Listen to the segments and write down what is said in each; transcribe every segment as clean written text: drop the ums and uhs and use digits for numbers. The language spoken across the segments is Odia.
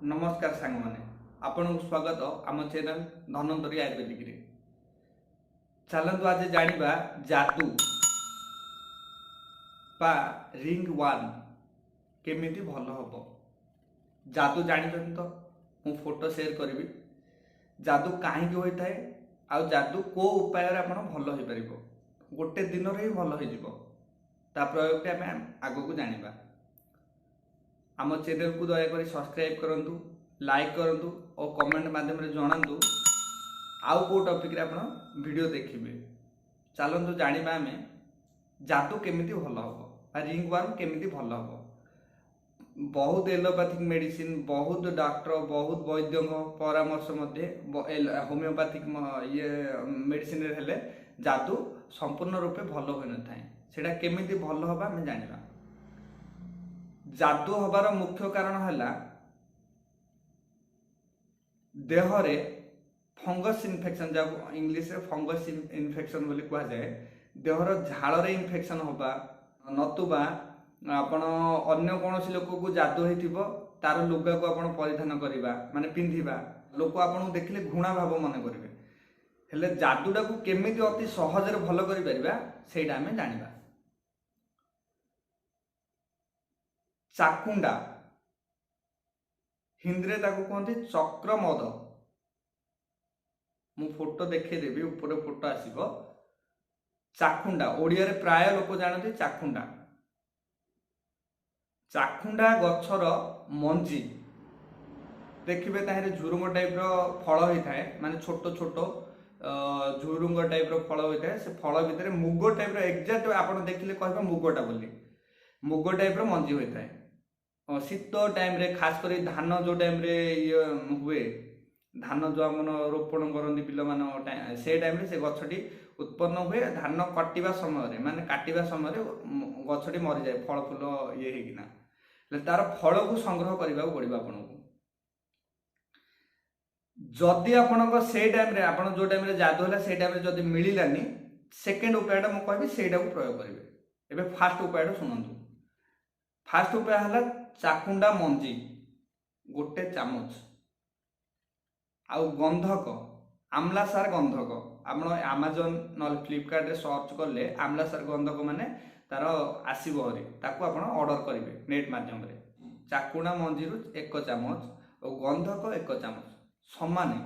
ନମସ୍କାର ସାଙ୍ଗମାନେ, ଆପଣଙ୍କୁ ସ୍ୱାଗତ ଆମ ଚ୍ୟାନେଲ ଧନ୍ୱନ୍ତରୀ ଆୟୁର୍ବେଦିକରେ। ଚାଲନ୍ତୁ ଆଜି ଜାଣିବା ଯାଦୁ ବା ରିଙ୍ଗ ୱାର୍ମ କେମିତି ଭଲ ହେବ। ଯାଦୁ ଜାଣିଛନ୍ତି ତ? ମୁଁ ଫଟୋ ସେୟାର କରିବି। ଯାଦୁ କାହିଁକି ହୋଇଥାଏ ଆଉ ଯାଦୁ କେଉଁ ଉପାୟରେ ଆପଣ ଭଲ ହୋଇପାରିବ, ଗୋଟେ ଦିନରେ ହିଁ ଭଲ ହେଇଯିବ, ତା ପ୍ରୟୋଗଟି ଆମେ ଆଗକୁ ଜାଣିବା। ଆମ ଚ୍ୟାନେଲକୁ ଦୟାକରି ସବସ୍କ୍ରାଇବ୍ କରନ୍ତୁ, ଲାଇକ୍ କରନ୍ତୁ ଓ କମେଣ୍ଟ ମାଧ୍ୟମରେ ଜଣାନ୍ତୁ ଆଉ କେଉଁ ଟପିକରେ ଆପଣ ଭିଡ଼ିଓ ଦେଖିବେ। ଚାଲନ୍ତୁ ଜାଣିବା ଆମେ ଯାଦୁ କେମିତି ଭଲ ହେବ ବା ରିଙ୍ଗ ୱାର୍ମ କେମିତି ଭଲ ହେବ। ବହୁତ ଏଲୋପାଥିକ୍ ମେଡ଼ିସିନ, ବହୁତ ଡାକ୍ତର, ବହୁତ ବୈଦ୍ୟଙ୍କ ପରାମର୍ଶ ମଧ୍ୟ ହୋମିଓପାଥିକ୍ ଇଏ ମେଡ଼ିସିନରେ ହେଲେ ଯାଦୁ ସମ୍ପୂର୍ଣ୍ଣ ରୂପେ ଭଲ ହୋଇନଥାଏ। ସେଇଟା କେମିତି ଭଲ ହେବ ଆମେ ଜାଣିବା। ଯାଦୁ ହେବାର ମୁଖ୍ୟ କାରଣ ହେଲା ଦେହରେ ଫଙ୍ଗସ୍ ଇନଫେକ୍ସନ୍, ଯାହାକୁ ଇଂଲିଶରେ ଫଙ୍ଗସ୍ ଇନଫେକ୍ସନ୍ ବୋଲି କୁହାଯାଏ। ଦେହର ଝାଳରେ ଇନଫେକ୍ସନ୍ ହେବା, ନତୁବା ଆପଣ ଅନ୍ୟ କୌଣସି ଲୋକକୁ ଯାଦୁ ହେଇଥିବ, ତାର ଲୁଗାକୁ ଆପଣ ପରିଧାନ କରିବା ମାନେ ପିନ୍ଧିବା, ଲୋକ ଆପଣଙ୍କୁ ଦେଖିଲେ ଘୃଣା ଭାବ ମନେ କରିବେ। ହେଲେ ଯାଦୁଟାକୁ କେମିତି ଅତି ସହଜରେ ଭଲ କରିପାରିବା ସେଇଟା ଆମେ ଜାଣିବା। ଚାକୁଣ୍ଡା, ହିନ୍ଦୀରେ ତାକୁ କୁହନ୍ତି ଚକ୍ରମଦ। ମୁଁ ଫଟୋ ଦେଖେଇଦେବି, ଉପରେ ଫଟୋ ଆସିବ। ଚାଖୁଣ୍ଡା ଓଡ଼ିଆରେ ପ୍ରାୟ ଲୋକ ଜାଣନ୍ତି ଚାଖୁଣ୍ଡା। ଚାଖୁଣ୍ଡା ଗଛର ମଞ୍ଜି ଦେଖିବେ, ତାହିଁରେ ଝୁରୁଙ୍ଗ ଟାଇପ୍ର ଫଳ ହୋଇଥାଏ, ମାନେ ଛୋଟ ଛୋଟ ଝୁରୁଙ୍ଗ ଟାଇପ୍ର ଫଳ ହୋଇଥାଏ। ସେ ଫଳ ଭିତରେ ମୁଗ ଟାଇପ୍ର, ଏକ୍ଜାକ୍ଟ ଆପଣ ଦେଖିଲେ କହିବେ ମୁଗଟା ବୋଲି, ମୁଗ ଟାଇପ୍ର ମଞ୍ଜି ହୋଇଥାଏ। ଶୀତ ଟାଇମ୍ରେ, ଖାସ କରି ଧାନ ଯେଉଁ ଟାଇମ୍ରେ ଇଏ ହୁଏ, ଧାନ ଯେଉଁ ଆମର ରୋପଣ କରନ୍ତି ବିଲମାନଙ୍କ, ସେ ଟାଇମ୍ରେ ସେ ଗଛଟି ଉତ୍ପନ୍ନ ହୁଏ। ଧାନ କଟିବା ସମୟରେ, ମାନେ କାଟିବା ସମୟରେ ଗଛଟି ମରିଯାଏ ଫଳ ଫୁଲ ଇଏ ହେଇକିନା। ହେଲେ ତାର ଫଳକୁ ସଂଗ୍ରହ କରିବାକୁ ପଡ଼ିବ ଆପଣଙ୍କୁ। ଯଦି ଆପଣଙ୍କ ସେଇ ଟାଇମ୍ରେ, ଆପଣ ଯେଉଁ ଟାଇମ୍ରେ ଯାଦୁ ହେଲା ସେଇ ଟାଇମ୍ରେ ଯଦି ମିଳିଲାନି, ସେକେଣ୍ଡ ଉପାୟଟା ମୁଁ କହିବି, ସେଇଟାକୁ ପ୍ରୟୋଗ କରିବେ। ଏବେ ଫାଷ୍ଟ ଉପାୟଟା ଶୁଣନ୍ତୁ। ଫାଷ୍ଟ ଉପାୟ ହେଲା ଚାକୁଣ୍ଡା ମଞ୍ଜି ଗୋଟେ ଚାମଚ ଆଉ ଗନ୍ଧକ, ଆମ୍ଲାସାର ଗନ୍ଧକ। ଆପଣ ଆମାଜନ ନହେଲେ ଫ୍ଲିପକାର୍ଟରେ ସର୍ଚ୍ଚ କଲେ ଆମ୍ଲାସାର ଗନ୍ଧକ ମାନେ ତାର ଆସିବ ହରି, ତାକୁ ଆପଣ ଅର୍ଡ଼ର କରିବେ ନେଟ୍ ମାଧ୍ୟମରେ। ଚାକୁଣ୍ଡା ମଞ୍ଜିରୁ 1 ଚାମଚ ଓ ଗନ୍ଧକ 1 ଚାମଚ ସମାନେ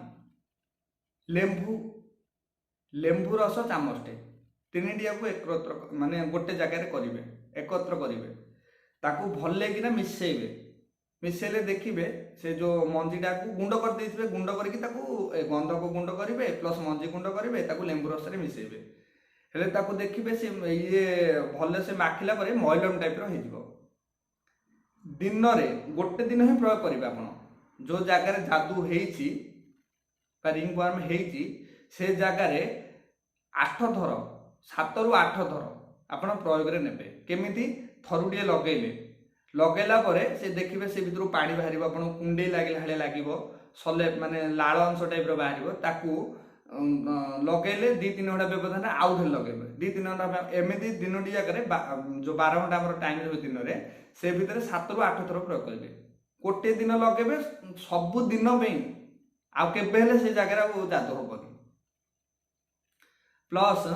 ଲେମ୍ବୁ ରସ ଚାମଚଟେ, ତିନିଟିଆକୁ ଏକତ୍ର ମାନେ ଗୋଟେ ଜାଗାରେ କରିବେ, ଏକତ୍ର କରିବେ, ତାକୁ ଭଲକିନା ମିଶାଇବେ। ମିଶାଇଲେ ଦେଖିବେ ସେ ଯେଉଁ ମଞ୍ଜିଟାକୁ ଗୁଣ୍ଡ କରିଦେଇଥିବେ, ଗୁଣ୍ଡ କରିକି ତାକୁ ଗନ୍ଧକ ଗୁଣ୍ଡ କରିବେ ପ୍ଲସ୍ ମଞ୍ଜି ଗୁଣ୍ଡ କରିବେ, ତାକୁ ଲେମ୍ବୁ ରସରେ ମିଶାଇବେ। ହେଲେ ତାକୁ ଦେଖିବେ ସେ ଇଏ ଭଲସେ ମାଖିଲା ପରେ ମଇଲମ ଟାଇପ୍ର ହେଇଯିବ। ଦିନରେ ଗୋଟେ ଦିନ ହିଁ ପ୍ରୟୋଗ କରିବେ ଆପଣ। ଯେଉଁ ଜାଗାରେ ଯାଦୁ ହେଇଛି ବା ରିଙ୍ଗ ୱାର୍ମ ହେଇଛି ସେ ଜାଗାରେ 8 ଥର, 7ରୁ 8 ଥର ଆପଣ ପ୍ରୟୋଗରେ ନେବେ। କେମିତି? ଥରୁଟିଏ ଲଗେଇଲେ, ଲଗେଇଲା ପରେ ସେ ଦେଖିବେ ସେ ଭିତରୁ ପାଣି ବାହାରିବ, ଆପଣଙ୍କୁ କୁଣ୍ଡେଇ ଲାଗିଲା ଭଳିଆ ଲାଗିବ, ସଲେ ମାନେ ଲାଳ ଅଂଶ ଟାଇପ୍ର ବାହାରିବ। ତାକୁ ଲଗେଇଲେ 2-3 ଘଣ୍ଟା ବ୍ୟବଧାନରେ ଆଉ ଥରେ ଲଗେଇବେ, 2-3 ଘଣ୍ଟା, ଏମିତି ଦିନଟି ଜାଗାରେ ଯେଉଁ 12 ଘଣ୍ଟା ଆମର ଟାଇମ୍ ରୁହେ ଦିନରେ, ସେ ଭିତରେ 7ରୁ 8 ଥର ପ୍ରୟୋଗ କରିବେ। ଗୋଟେ ଦିନ ଲଗେଇବେ ସବୁ ଦିନ ପାଇଁ, ଆଉ କେବେ ହେଲେ ସେ ଜାଗାରେ ଆଉ ଯାଦୁ ହେବନି। ପ୍ଲସ୍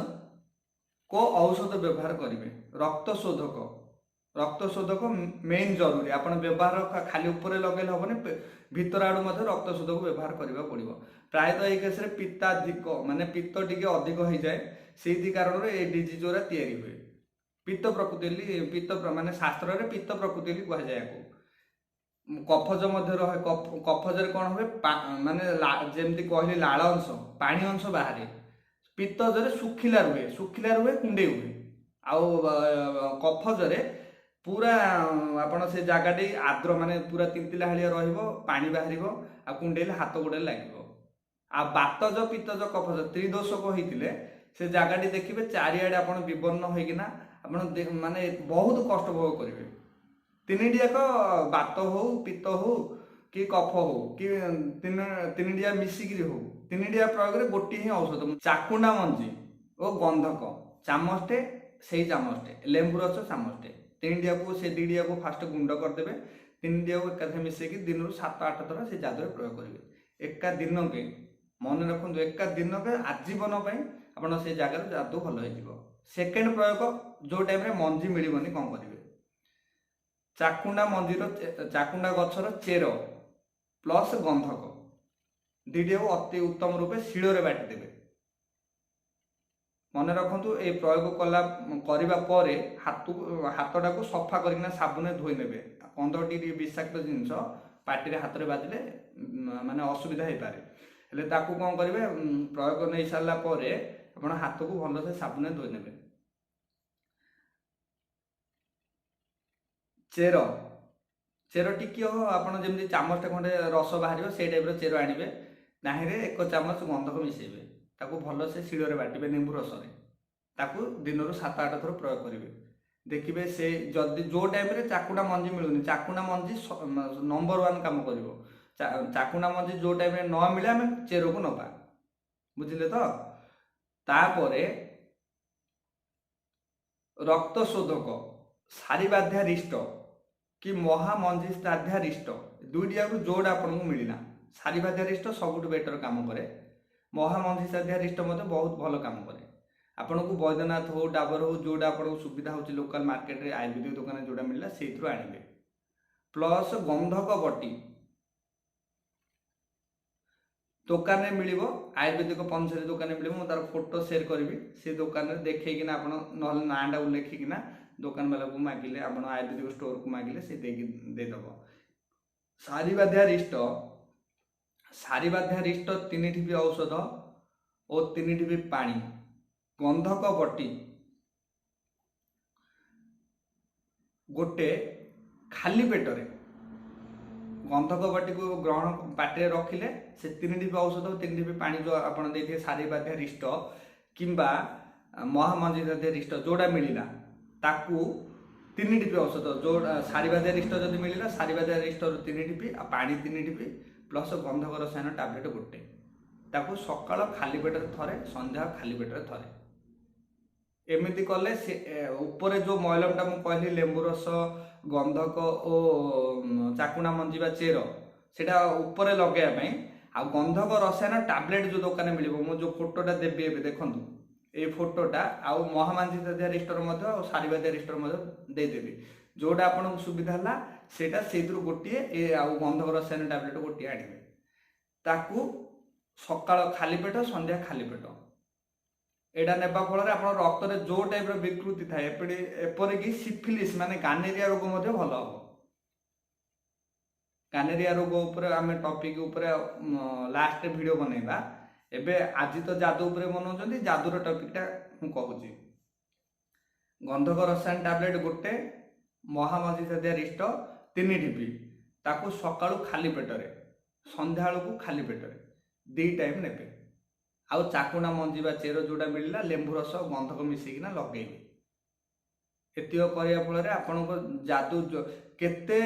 କେଉଁ ଔଷଧ ବ୍ୟବହାର କରିବେ? ରକ୍ତ ଶୋଧକ। ରକ୍ତ ଶୋଧକ ମେନ୍ ଜରୁରୀ। ଆପଣ ବ୍ୟବହାର ଖାଲି ଉପରେ ଲଗେଇଲେ ହେବନି, ଭିତର ଆଡ଼ୁ ମଧ୍ୟ ରକ୍ତ ଶୋଧକ ବ୍ୟବହାର କରିବାକୁ ପଡ଼ିବ। ପ୍ରାୟତଃ ଏଇ କେସରେ ପିତ୍ତାଧିକ, ମାନେ ପିତ୍ତ ଟିକେ ଅଧିକ ହେଇଯାଏ, ସେଇଥି କାରଣରୁ ଏ ଡିଜିଜ୍ ଗୁଡ଼ା ତିଆରି ହୁଏ। ପିତ୍ତ ପ୍ରକୃତି ବୋଲି, ପିତ୍ତ ମାନେ ଶାସ୍ତ୍ରରେ ପିତ୍ତ ପ୍ରକୃତି ବୋଲି କୁହାଯାଏ ୟାକୁ। କଫଜ ମଧ୍ୟ ରହେ। କଫଜରେ କ'ଣ ହୁଏ? ମାନେ ଯେମିତି କହିଲି ଲାଳ ଅଂଶ, ପାଣି ଅଂଶ ବାହାରେ। ପିତ୍ତଜରେ ଶୁଖିଲା ରୁହେ, ଶୁଖିଲା ରୁହେ, କୁଣ୍ଡେଇ ହୁଏ। ଆଉ କଫଜରେ ପୁରା ଆପଣ ସେ ଜାଗାଟି ଆର୍ଦ୍ର, ମାନେ ପୁରା ତିନ୍ତିଲା ଭଳିଆ ରହିବ, ପାଣି ବାହାରିବ ଆଉ କୁଣ୍ଡେଇଲେ ହାତ ଗୋଡ଼ରେ ଲାଗିବ। ଆଉ ବାତଜ, ପିତ୍ତଜ, କଫଜ ତ୍ରିଦୋଷକ ହେଇଥିଲେ ସେ ଜାଗାଟି ଦେଖିବେ ଚାରିଆଡ଼େ ଆପଣ ବିବର୍ଣ୍ଣ ହେଇକିନା ଆପଣ ମାନେ ବହୁତ କଷ୍ଟ ଭୋଗ କରିବେ। ତିନିଟି ଯାକ ବାତ ହଉ, ପିତ୍ତ ହଉ କି କଫ ହଉ କି ତିନିଟିଆ ମିଶିକିରି ହଉ, ତିନିଟିଆ ପ୍ରୟୋଗରେ ଗୋଟିଏ ହିଁ ଔଷଧ, ଚାକୁଣ୍ଡା ମଞ୍ଜି ଓ ଗନ୍ଧକ ଚାମଚଟେ, ସେଇ ଚାମଚଟେ ଲେମ୍ବୁ ରସ ଚାମଚଟେ, ତିନିଟିଆକୁ ସେ ଦୁଇଟିଆକୁ ଫାଷ୍ଟ ଗୁଣ୍ଡ କରିଦେବେ। ତିନିଟି ଯାକ ଏକାଥରେ ମିଶେଇକି ଦିନରୁ 7-8 ଥର ସେ ଯାଦୁରେ ପ୍ରୟୋଗ କରିବେ। ଏକା ଦିନକେ, ମନେ ରଖନ୍ତୁ, ଏକା ଦିନକେ ଆଜୀବନ ପାଇଁ ଆପଣ ସେ ଜାଗାରେ ଯାଦୁ ଭଲ ହେଇଯିବ। ସେକେଣ୍ଡ ପ୍ରୟୋଗ, ଯେଉଁ ଟାଇମ୍ରେ ମଞ୍ଜି ମିଳିବନି କ'ଣ କରିବେ? ଚାକୁଣ୍ଡା ମଞ୍ଜିର, ଚାକୁଣ୍ଡା ଗଛର ଚେର ପ୍ଲସ୍ ଗନ୍ଧକ ଦୁଇଟିକୁ ଅତି ଉତ୍ତମ ରୂପେ ଶିଳରେ ବାଟିଦେବେ। ମନେ ରଖନ୍ତୁ, ଏ ପ୍ରୟୋଗ କଲା କରିବା ପରେ ହାତଟାକୁ ସଫା କରିକିନା ସାବୁନରେ ଧୋଇ ନେବେ। ଗନ୍ଧକଟି ଟିକେ ବିଷାକ୍ତ ଜିନିଷ, ପାଟିରେ ହାତରେ ବାଜିଲେ ମାନେ ଅସୁବିଧା ହେଇପାରେ। ହେଲେ ତାକୁ କ'ଣ କରିବେ? ପ୍ରୟୋଗ ନେଇ ସାରିଲା ପରେ ଆପଣ ହାତକୁ ଭଲସେ ସାବୁନରେ ଧୋଇ ନେବେ। ଚେର ଟିକିଏ, ଆପଣ ଯେମିତି ଚାମଚଟେ ଖଣ୍ଡେ ରସ ବାହାରିବ ସେଇ ଟାଇପ୍ର ଚେର ଆଣିବେ। ତାହିଁରେ 1 ଚାମଚ ଗନ୍ଧକ ମିଶାଇବେ। ତାକୁ ଭଲସେ ଶିଳରେ ବାଟିବେ ଲେମ୍ବୁ ରସରେ। ତାକୁ ଦିନରୁ 7-8 ଥର ପ୍ରୟୋଗ କରିବେ। ଦେଖିବେ, ସେ ଯଦି ଯେଉଁ ଟାଇମ୍ରେ ଚାକୁଣ୍ଡା ମଞ୍ଜି ମିଳୁନି, ଚାକୁଣ୍ଡା ମଞ୍ଜି ନମ୍ବର 1 କାମ କରିବ। ଚାକୁଣ୍ଡା ମଞ୍ଜି ଯେଉଁ ଟାଇମ୍ରେ ନ ମିଳେ, ଆମେ ଚେରକୁ ନେବା, ବୁଝିଲେ ତ? ତାପରେ ରକ୍ତ ଶୋଧକ ସାରିବାଧ୍ୟାରିଷ୍ଟ କି ମହାମଞ୍ଜିଷ୍ଠାଧ୍ୟାରିଷ୍ଟ, ଦୁଇଟି ଯାକ ଯେଉଁଟା ଆପଣଙ୍କୁ ମିଳିଲା। ସାରିବାଧ୍ୟାରିଷ୍ଟ ସବୁଠୁ ବେଟର କାମ କରେ, ମହାମଞ୍ଜିଷ୍ଠାଧ୍ୟାରିଷ୍ଟ ମଧ୍ୟ ବହୁତ ଭଲ କାମ କରେ। ଆପଣଙ୍କୁ ବୈଦ୍ୟନାଥ ହଉ, ଡାବର ହଉ, ଯେଉଁଟା ଆପଣଙ୍କୁ ସୁବିଧା ହେଉଛି, ଲୋକାଲ ମାର୍କେଟରେ ଆୟୁର୍ବେଦିକ ଦୋକାନରେ ଯେଉଁଟା ମିଳିଲା ସେଇଥିରୁ ଆଣିବେ। ପ୍ଲସ୍ ଗନ୍ଧକ ବଟି ଦୋକାନରେ ମିଳିବ, ଆୟୁର୍ବେଦିକ ପଞ୍ଚରୀ ଦୋକାନରେ ମିଳିବ। ମୁଁ ତାର ଫଟୋ ସେୟାର କରିବି। ସେ ଦୋକାନରେ ଦେଖେଇକିନା ଆପଣ, ନହେଲେ ନାଁଟାକୁ ଲେଖିକିନା ଦୋକାନ ବାଲାକୁ ମାଗିଲେ, ଆପଣ ଆୟୁର୍ବେଦିକ ଷ୍ଟୋରକୁ ମାଗିଲେ ସେ ଦେଇକି ଦେଇଦେବ। ସାରିବାଧ୍ୟାରିଷ୍ଟ 3 ଠିପି ଔଷଧ ଓ 3 ଠିପି ପାଣି, ଗନ୍ଧକ ବଟି ଗୋଟେ, ଖାଲି ପେଟରେ ଗନ୍ଧକ ବଟିକୁ ଗ୍ରହଣ ପାଟିରେ ରଖିଲେ ସେ 3 ଠିପି ଔଷଧ, 3 ଠିପି ପାଣି ଯେଉଁ ଆପଣ ଦେଇଥିବେ, ସାରିବାଧ୍ୟାରିଷ୍ଟ କିମ୍ବା ମହାମଞ୍ଜିତାଧ୍ୟାରିଷ୍ଟ ଯେଉଁଟା ମିଳିଲା, ତାକୁ 3 ଠିପି ଔଷଧ, ଯେଉଁ ସାରିବାଧ୍ୟାରିଷ୍ଟ ଯଦି ମିଳିଲା ସାରିବାଧ୍ୟାରିଷ୍ଟରୁ 3 ଠିପି ଆଉ ପାଣି 3 ଠିପି ପ୍ଲସ୍ ଗନ୍ଧକ ରସାୟନ ଟାବଲେଟ୍ ଗୋଟେ, ତାକୁ ସକାଳ ଖାଲି ପେଟରେ ଥରେ, ସନ୍ଧ୍ୟା ଖାଲି ପେଟରେ ଥରେ, ଏମିତି କଲେ ସେ ଉପରେ ଯେଉଁ ମଇଲମଟା ମୁଁ କହିଲି, ଲେମ୍ବୁ ରସ, ଗନ୍ଧକ ଓ ଚାକୁଣା ମଞ୍ଜି ବା ଚେର, ସେଇଟା ଉପରେ ଲଗାଇବା ପାଇଁ। ଆଉ ଗନ୍ଧକ ରସାୟନ ଟାବଲେଟ୍ ଯେଉଁ ଦୋକାନରେ ମିଳିବ, ମୁଁ ଯେଉଁ ଫଟୋଟା ଦେବି ଏବେ ଦେଖନ୍ତୁ ଏଇ ଫଟୋଟା, ଆଉ ମହାମାଞ୍ଜିତାଧ୍ୟାରିଷ୍ଟର ମଧ୍ୟ ଆଉ ସାରିବାଧ୍ୟାରିଷ୍ଟର ମଧ୍ୟ ଦେଇଦେବି। ଯେଉଁଟା ଆପଣଙ୍କୁ ସୁବିଧା ହେଲା ସେଇଟା, ସେଇଥିରୁ ଗୋଟିଏ ଏ ଆଉ ଗନ୍ଧକ ରସାୟନ ଟାବଲେଟ୍ ଗୋଟିଏ ଆଣିବେ। ତାକୁ ସକାଳ ଖାଲି ପେଟ, ସନ୍ଧ୍ୟା ଖାଲି ପେଟ ଏଇଟା ନେବା ଫଳରେ ଆପଣ ରକ୍ତରେ ଯେଉଁ ଟାଇପ୍ର ବିକୃତି ଥାଏ, ଏପରିକି ସିଫିଲିସ୍ ମାନେ ଗାନେରିଆ ରୋଗ ମଧ୍ୟ ଭଲ ହେବ। ଗାନେରିଆ ରୋଗ ଉପରେ ଆମେ ଟପିକ୍ ଉପରେ ଲାଷ୍ଟ ଭିଡ଼ିଓ ବନେଇବା। ଏବେ ଆଜି ତ ଯାଦୁ ଉପରେ ବନାଉଛନ୍ତି, ଯାଦୁର ଟପିକଟା ମୁଁ କହୁଛି। ଗନ୍ଧକ ରସାୟନ ଟାବଲେଟ୍ ଗୋଟେ, ମହାମଞ୍ଜିସାଧ୍ୟାରିଷ୍ଟ 3 ଠିପି, ତାକୁ ସକାଳୁ ଖାଲି ପେଟରେ, ସନ୍ଧ୍ୟାବେଳକୁ ଖାଲି ପେଟରେ 2 ଟାଇମ୍ ନେବେ। ଆଉ ଚାକୁଣା ମଞ୍ଜି ବା ଚେର ଯେଉଁଟା ମିଳିଲା, ଲେମ୍ବୁ ରସ ଗନ୍ଧକ ମିଶେଇକିନା ଲଗେଇବେ। ଏତିକ କରିବା ଫଳରେ ଆପଣଙ୍କ ଯାଦୁ କେତେ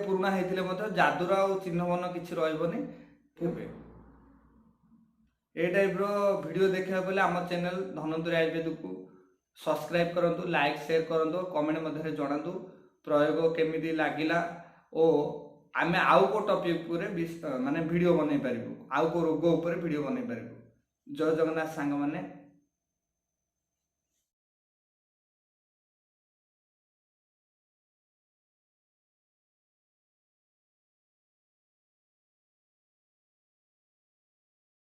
ପୁରୁଣା ହେଇଥିଲେ ମଧ୍ୟ ଯାଦୁର ଆଉ ଚିହ୍ନବର୍ଣ୍ଣ କିଛି ରହିବନି। ଏବେ ଏଇ ଟାଇପ୍ର ଭିଡ଼ିଓ ଦେଖିବାକୁ ହେଲେ ଆମ ଚ୍ୟାନେଲ୍ ଧନ୍ୱନ୍ତରୀ ଆୟୁର୍ବେଦକୁ ସବସ୍କ୍ରାଇବ୍ କରନ୍ତୁ, ଲାଇକ୍ ସେୟାର କରନ୍ତୁ, କମେଣ୍ଟ ମଧ୍ୟରେ ଜଣାନ୍ତୁ ପ୍ରୟୋଗ କେମିତି ଲାଗିଲା ଓ ଆମେ ଆଉ କେଉଁ ଟପିକ୍ ଉପରେ ମାନେ ଭିଡ଼ିଓ ବନେଇ ପାରିବୁ, ଆଉ କେଉଁ ରୋଗ ଉପରେ ଭିଡ଼ିଓ ବନେଇ ପାରିବୁ। ଜୟ ଜଗନ୍ନାଥ ସାଙ୍ଗମାନେ।